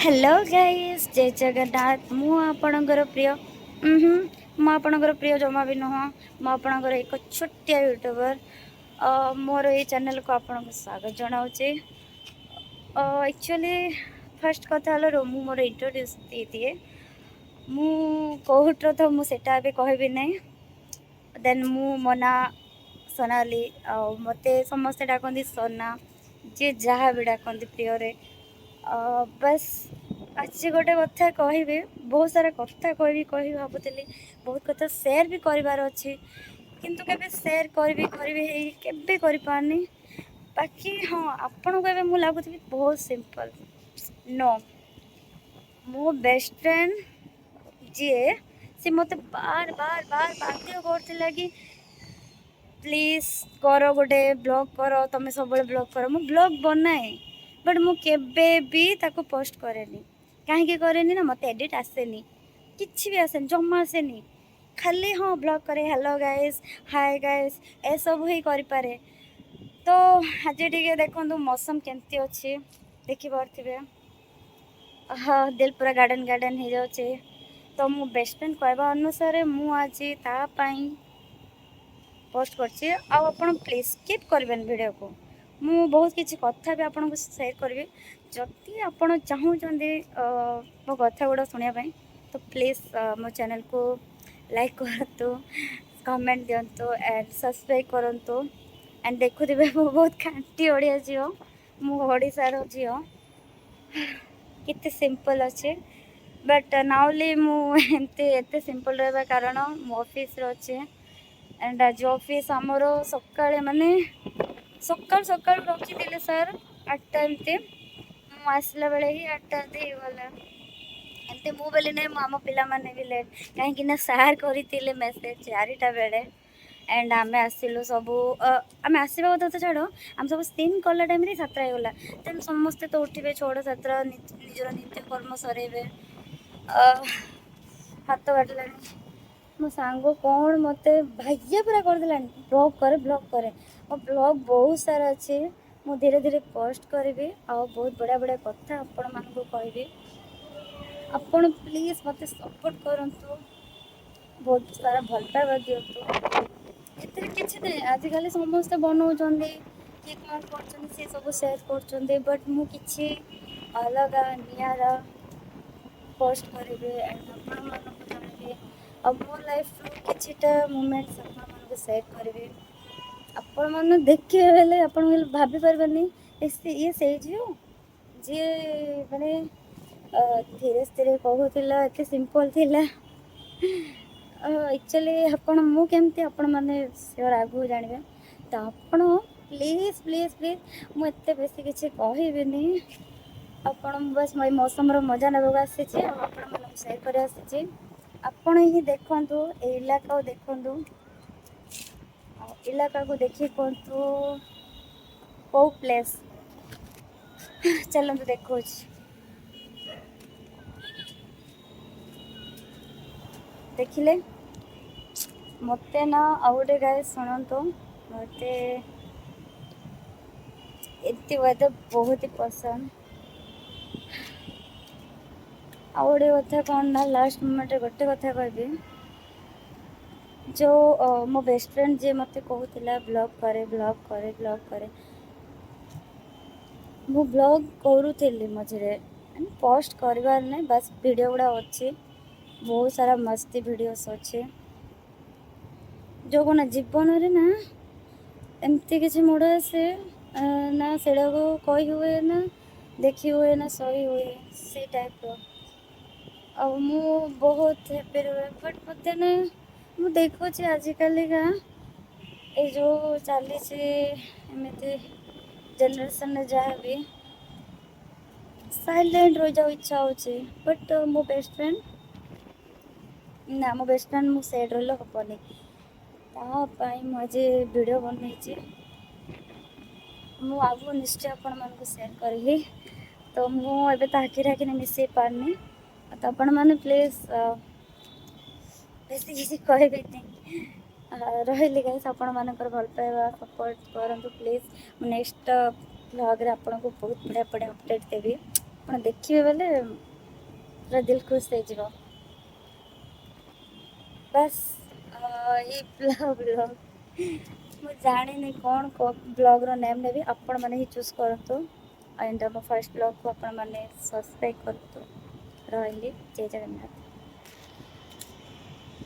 Hello guys, ଜୟ ଜଗନ୍ନାଥ। ମୁଁ ଆପଣଙ୍କର ପ୍ରିୟ, ମୁଁ ଆପଣଙ୍କର ପ୍ରିୟ ଜମା ବି ନୁହଁ, ମୁଁ ଆପଣଙ୍କର ଏକ ଛୋଟିଆ ୟୁଟ୍ୟୁବର। ମୋର ଏଇ ଚ୍ୟାନେଲକୁ ଆପଣଙ୍କୁ ସ୍ୱାଗତ ଜଣାଉଛି। ଆକ୍ଚୁଆଲି ଫାର୍ଷ୍ଟ କଥା ହେଲା, ମୁଁ ମୋର ଇଣ୍ଟ୍ରୋଡ୍ୟୁସ୍ ଦେଇଦିଏ। ମୁଁ କେଉଁଠର ତ ମୁଁ ସେଇଟା ଏବେ କହିବି ନାହିଁ। ଦେନ୍ ମୁଁ, ମୋ ନାଁ ସୋନାଲି ଆଉ ମୋତେ ସମସ୍ତେ ଡାକନ୍ତି ସୋନା, ଯିଏ ଯାହା ବି ଡାକନ୍ତି ପ୍ରିୟରେ। ବାସ୍, ଆଜି ଗୋଟେ କଥା କହିବି। ବହୁତ ସାରା କଥା କହିବି କହିବି ଭାବୁଥିଲି, ବହୁତ କଥା ସେୟାର ବି କରିବାର ଅଛି, କିନ୍ତୁ କେବେ ସେୟାର କରିବି କରିବି ହେଇ କେବେ କରିପାରୁନି। ବାକି ହଁ, ଆପଣଙ୍କୁ ଏବେ ମୁଁ ଲାଗୁଥିବି ବହୁତ ସିମ୍ପଲ୍। ନୋ, ମୋ ବେଷ୍ଟ ଫ୍ରେଣ୍ଡ ଯିଏ, ସେ ମୋତେ ବାର ବାର ବାର ବାଧ୍ୟ କରୁଥିଲା କି ପ୍ଲିଜ୍ କର, ଗୋଟେ ବ୍ଲଗ୍ କର, ତମେ ସବୁବେଳେ ବ୍ଲଗ୍ କର। ମୁଁ ବ୍ଲଗ୍ ବନାଏ, ବଟ୍ ମୁଁ କେବେ ବି ତାକୁ ପୋଷ୍ଟ କରେନି। କାହିଁକି କରେନି ନା, ମୋତେ ଏଡ଼ିଟ୍ ଆସେନି, କିଛି ବି ଆସେନି, ଜମା ଆସେନି। ଖାଲି ହଁ, ବ୍ଲଗ୍ କରେ, ହ୍ୟାଲୋ ଗାଇସ୍, ହାଏ ଗାଇସ୍, ଏସବୁ ହିଁ କରିପାରେ। ତ ଆଜି ଟିକେ ଦେଖନ୍ତୁ ମୌସମ କେମିତି ଅଛି, ଦେଖିପାରୁଥିବେ। ହଁ, ଦିଲ ପୁରା ଗାର୍ଡ଼େନ୍ ଗାର୍ଡ଼େନ୍ ହେଇଯାଉଛି। ତ ମୁଁ ବେଷ୍ଟ ଫ୍ରେଣ୍ଡ କହିବା ଅନୁସାରେ ମୁଁ ଆଜି ତା ପାଇଁ ପୋଷ୍ଟ କରିଛି। ଆଉ ଆପଣ ପ୍ଲିଜ୍ ସ୍କିପ୍ କରିବେନି ଭିଡ଼ିଓକୁ। ମୁଁ ବହୁତ କିଛି କଥା ବି ଆପଣଙ୍କୁ ସେୟାର କରିବି। ଯଦି ଆପଣ ଚାହୁଁଛନ୍ତି ମୋ କଥା ଗୁଡ଼ା ଶୁଣିବା ପାଇଁ, ତ ପ୍ଲିଜ୍ ମୋ ଚ୍ୟାନେଲକୁ ଲାଇକ୍ କରନ୍ତୁ, କମେଣ୍ଟ ଦିଅନ୍ତୁ ଆଣ୍ଡ ସବସ୍କ୍ରାଇବ୍ କରନ୍ତୁ। ଆଣ୍ଡ ଦେଖୁଥିବେ, ମୁଁ ବହୁତ ଖାଣ୍ଟି ଓଡ଼ିଆ ଝିଅ, ମୁଁ ଓଡ଼ିଶାର ଝିଅ, କେତେ ସିମ୍ପଲ୍ ଅଛି। ବଟ୍ ନାଉଲି ମୁଁ ଏମିତି ଏତେ ସିମ୍ପଲ୍ ରହିବା କାରଣ ମୁଁ ଅଫିସରେ ଅଛି। ଆଣ୍ଡ ଆଜି ଅଫିସ୍ ଆମର ସକାଳେ, ମାନେ ସକାଳୁ ସକାଳୁ ରଖିଥିଲେ ସାର୍ 8ଟା ଏମିତି। ମୁଁ ଆସିଲା ବେଳେ ହିଁ 8ଟା ଏମିତି ହେଇଗଲା। ଏମିତି ମୁଁ ବୋଲି ନାହିଁ, ମୁଁ ଆମ ପିଲାମାନେ ବି ଲେଟ୍, କାହିଁକି ନା ସାର୍ କରିଥିଲେ ମେସେଜ୍ 4ଟା ବେଳେ ଆଣ୍ଡ ଆମେ ଆସିଲୁ ସବୁ। ଆମେ ଆସିବା କଥା ତ ଛାଡ଼, ଆମେ ସବୁ ସିନ୍ କଲା ଟାଇମ୍ରେ 7ଟା ହେଇଗଲା। ଦେନ୍ ସମସ୍ତେ ତ ଉଠିବେ 6ଟା 7ଟା, ନିଜର ନିତ୍ୟକର୍ମ ସରେଇବେ। ହାତ କାଟିଲାଣି। ମୋ ସାଙ୍ଗ କ'ଣ ମୋତେ ଭାଇଆ ପୁରା କରିଦେଲାଣି, ବ୍ଲଗ୍ କରେ, ବ୍ଲଗ୍ କରେ। ମୋ ବ୍ଲଗ୍ ବହୁତ ସାରା ଅଛି, ମୁଁ ଧୀରେ ଧୀରେ ପୋଷ୍ଟ କରିବି ଆଉ ବହୁତ ବଢ଼ିଆ ବଢ଼ିଆ କଥା ଆପଣମାନଙ୍କୁ କହିବି। ଆପଣ ପ୍ଲିଜ୍ ମୋତେ ସପୋର୍ଟ କରନ୍ତୁ, ବହୁତ ସାରା ଭଲ ପାଇବା ଦିଅନ୍ତୁ। ଏଥିରେ କିଛି ନାହିଁ, ଆଜିକାଲି ସମସ୍ତେ ବନଉଛନ୍ତି, କିଏ କ'ଣ କରୁଛନ୍ତି ସେ ସବୁ ସେୟାର କରୁଛନ୍ତି, ବଟ୍ ମୁଁ କିଛି ଅଲଗା ନିଆରା ପୋଷ୍ଟ କରିବି ଆଣ୍ଡ ଆପଣମାନଙ୍କୁ ଜଣାଇବି ଆଉ ମୋ ଲାଇଫ୍ରୁ କିଛିଟା ମୁମେଣ୍ଟସ୍ ଆପଣମାନଙ୍କୁ ସେୟାର କରିବି। ଆପଣମାନେ ଦେଖିବେ ହେଲେ ଆପଣ ହେଲେ ଭାବିପାରିବେନି ଇଏ ସେଇ ଝିଅ ଯିଏ ମାନେ ଧୀରେ ଧୀରେ କହୁଥିଲା, ଏତେ ସିମ୍ପଲ୍ ଥିଲା। ଆକ୍ଚୁଆଲି ଆପଣ ମୁଁ କେମିତି, ଆପଣମାନେ ସିଓର ଆଗକୁ ଜାଣିବେ। ତ ଆପଣ ପ୍ଲିଜ୍ ପ୍ଲିଜ୍ ପ୍ଲିଜ୍, ମୁଁ ଏତେ ବେଶୀ କିଛି କହିବିନି। ଆପଣ ବାସ୍ ମୁଁ ଏଇ ମୌସମର ମଜା ନେବାକୁ ଆସିଛି ଆଉ ଆପଣମାନଙ୍କୁ ସେୟାର କରି ଆସିଛି। ଆପଣ ହିଁ ଦେଖନ୍ତୁ, ଏ ଇଲାକାକୁ ଦେଖନ୍ତୁ ଆଉ ଇଲାକାକୁ ଦେଖି କୁହନ୍ତୁ କେଉଁ ପ୍ଲେସ୍। ଚାଲନ୍ତୁ ଦେଖାଉଛି। ଦେଖିଲେ ମୋତେ ନା, ଆଉ ଗୋଟେ ଗାଈ ଶୁଣନ୍ତୁ, ମୋତେ ଏତେ ୱେଦର ବହୁତ ହି ପସନ୍ଦ। ଆଉ ଗୋଟେ କଥା କ'ଣ ନା, ଲାଷ୍ଟ ମୋମେଣ୍ଟରେ ଗୋଟେ କଥା କହିବି। ଯେଉଁ ମୋ ବେଷ୍ଟ ଫ୍ରେଣ୍ଡ ଯିଏ ମୋତେ କହୁଥିଲା ବ୍ଲଗ୍ କରେ, ବ୍ଲଗ୍ କରେ, ବ୍ଲଗ୍ କରେ, ମୁଁ ବ୍ଲଗ୍ କରୁଥିଲି ମଝିରେ, ପୋଷ୍ଟ କରିବାର ନାହିଁ, ବାସ୍ ଭିଡ଼ିଓ ଗୁଡ଼ା ଅଛି, ବହୁତ ସାରା ମସ୍ତି ଭିଡ଼ିଓସ୍ ଅଛି। ଯେଉଁ କ'ଣ ଜୀବନରେ ନା ଏମିତି କିଛି ମୋଡ଼ ଆସେ ନା, ସେଇଟାକୁ କହି ହୁଏ ନା ଦେଖି ହୁଏ ନା ସହି ହୁଏ, ସେଇ ଟାଇପ୍ର। ଆଉ ମୁଁ ବହୁତ ହ୍ୟାପି ରୁହେ, ବଟ୍ ମୋତେ ନା, ମୁଁ ଦେଖୁଛି ଆଜିକାଲିକା ଏଇ ଯେଉଁ ଚାଲିଛି ଏମିତି ଜେନେରେସନ୍ରେ, ଯାହା ବି ସାଇଲେଣ୍ଟ ରହିଯାଉ ଇଚ୍ଛା ହେଉଛି। ବଟ୍ ମୋ ବେଷ୍ଟ ଫ୍ରେଣ୍ଡ ନା, ମୋ ବେଷ୍ଟ ଫ୍ରେଣ୍ଡ, ମୁଁ ସେଡ୍ ରହିଲେ ହେବନି। ତା ପାଇଁ ମୁଁ ଆଜି ଭିଡ଼ିଓ ବନେଇଛି। ମୁଁ ଆଗକୁ ନିଶ୍ଚୟ ଆପଣମାନଙ୍କୁ ସେୟାର କରିବି। ତ ମୁଁ ଏବେ ତ ଆଖିରେ ଆଖିରେ ମିଶାଇ ପାରୁନି। ତ ଆପଣମାନେ ପ୍ଲିଜ୍, ବେଶୀ କିଛି କହିବେନି। ରହିଲି ଗାଇସ୍, ଆପଣମାନଙ୍କର ଭଲ ପାଇବା ସପୋର୍ଟ କରନ୍ତୁ ପ୍ଲିଜ୍। ମୁଁ ନେକ୍ସଟ ବ୍ଲଗ୍ରେ ଆପଣଙ୍କୁ ବହୁତ ବଢ଼ିଆ ବଢ଼ିଆ ଅପଡ଼େଟ୍ ଦେବି। ଆପଣ ଦେଖିବେ ବୋଲେ ପୁରା ଦିଲ ଖୁସ୍ ହେଇଯିବ। ବାସ୍, ଏଇ ବ୍ଲଗ୍ ମୁଁ ଜାଣିନି କ'ଣ ବ୍ଲଗ୍ର ନେମ୍ ନେବି, ଆପଣମାନେ ହିଁ ଚୁଜ୍ କରନ୍ତୁ। ଆଣ୍ଡ ମୋ ଫାର୍ଷ୍ଟ ବ୍ଲଗ୍କୁ ଆପଣମାନେ ସବସ୍କ୍ରାଇବ୍ କରନ୍ତୁ। ରହିଲି, ଜୟ ଜଗନ୍ନାଥ।